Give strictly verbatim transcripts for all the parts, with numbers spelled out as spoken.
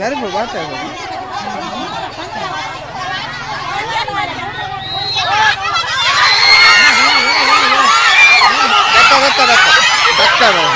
ދަރިފުޅު ބާތައް. ދައްކާ، ދައްކާ، ދައްކާ. ދައްކާ ބަލަ.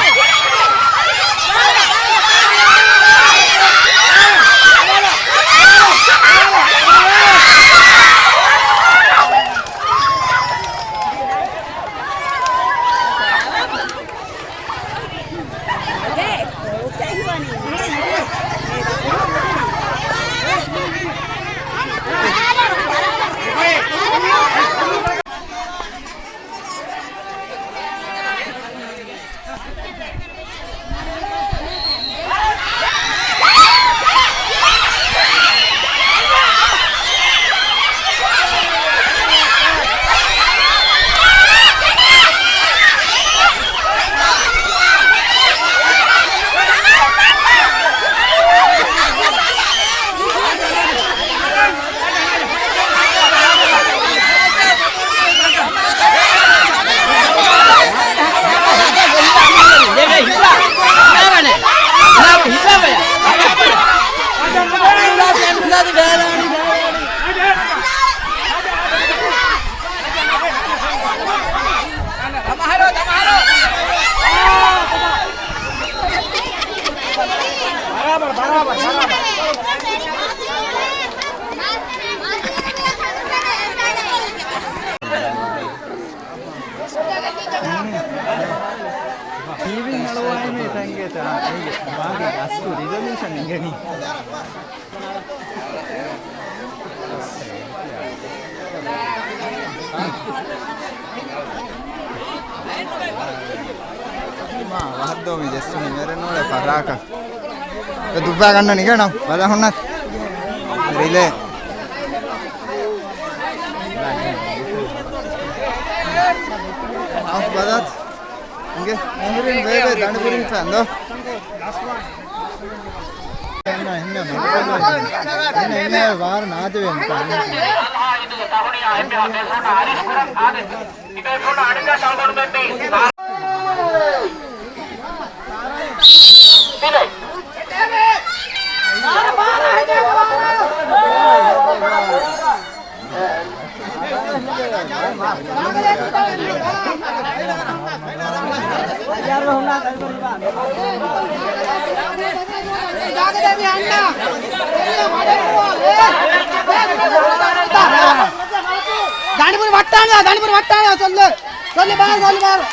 ޓީވީން އަޅުވާއިމޭ ތަންގޭތަ؟ އާ، އޭގެ ވާގި އަސްލު ރިޒޮލޫޝަން އިނގެނީ. މާ ވަހަށްދޯ މި ޖެއްސުނީ މެރެން ނޫޅޭ ފަރާކަށް. ދުއްވާ ގަންނަ ނިގަނަ ބަލަ ހުންނަ ރިލޭ. އައު ބަލާތް. އިނގޭ މިހުރިން ވޭވޭ ދަނޑި ބުރިން ފަންދޯ. އެންނަ، އެންނަ، އެންނަ، އެންނަ، ވާރު ނާދެވޭ މިތާ. ދަނޑިބުރި ވައްޓާނަ، ދަނޑިބުރި ވައްޓާނަ، ސޮއްލެ. ސޮއްލެ ބާރު، ސޮއްލެ ބާރު.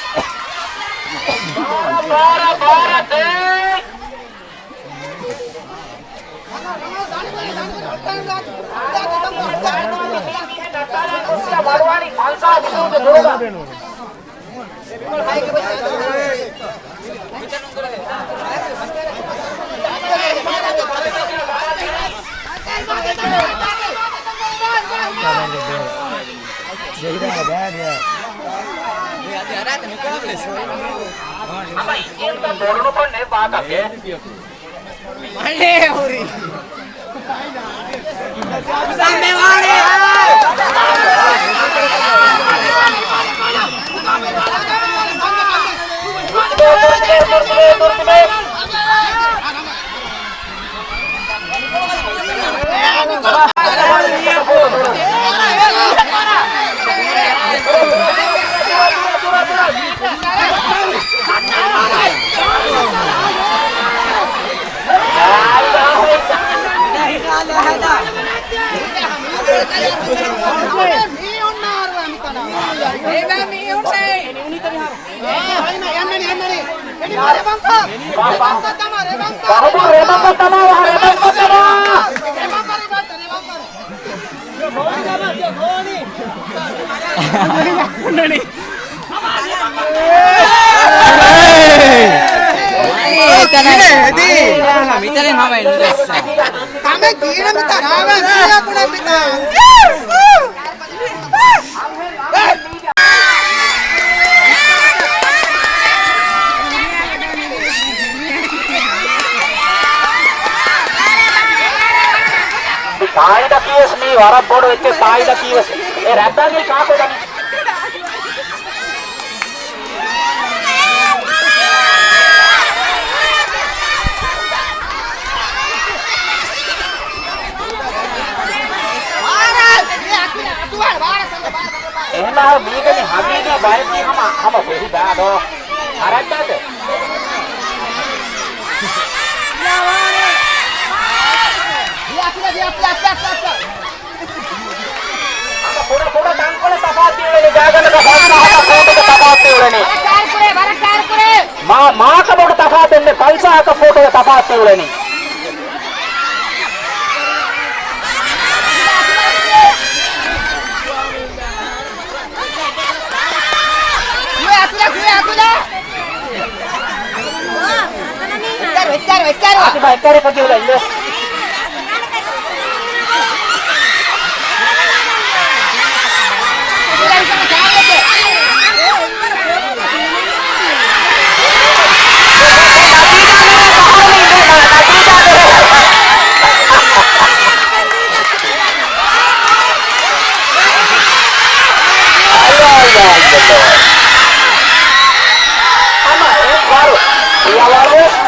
މަނޑޭ ހުރި. ސާއިދަކީވެސް މީ ވަރަށް ބޮޑު އެއްޗެއް. ސާއިދަކީވެސް އެ ރައްދާގެ ކާކު ދަނީ. މީގަނި ހަގީގީ ބައެއް ހަމަ، ހަމަ ފެހި ދާ ދޯ. ހަރައްޓާތެ. ކުޑަ ކުޑަ ތަންކޮޅެއް ތަފާތު ވެވޭ، ގާގަނޑަކަށް ފަންސާހަކަށް ފޯޓޯގެ ތަފާތު ވެވޭ. ވަރަށް ކާރު ކުރޭ، ވަރަށް ކާރު ކުރޭ. މާ، މާކަ ބޮޑު ތަފާތެއް ނެތް، ފަންސާހަކަށް ފޯޓޯގެ ތަފާތު ވެވޭ. އަތުލާ، އަތުލާ، އަތުލާ. އެއްކާރު، އެއްކާރު، އެއްކާރު. އާތިފާ އެއްކާރެއް ކޮށްދީ ހުލަ އިނދޭ. ހަމަ އެއްވަރު ފިޔަވަޅު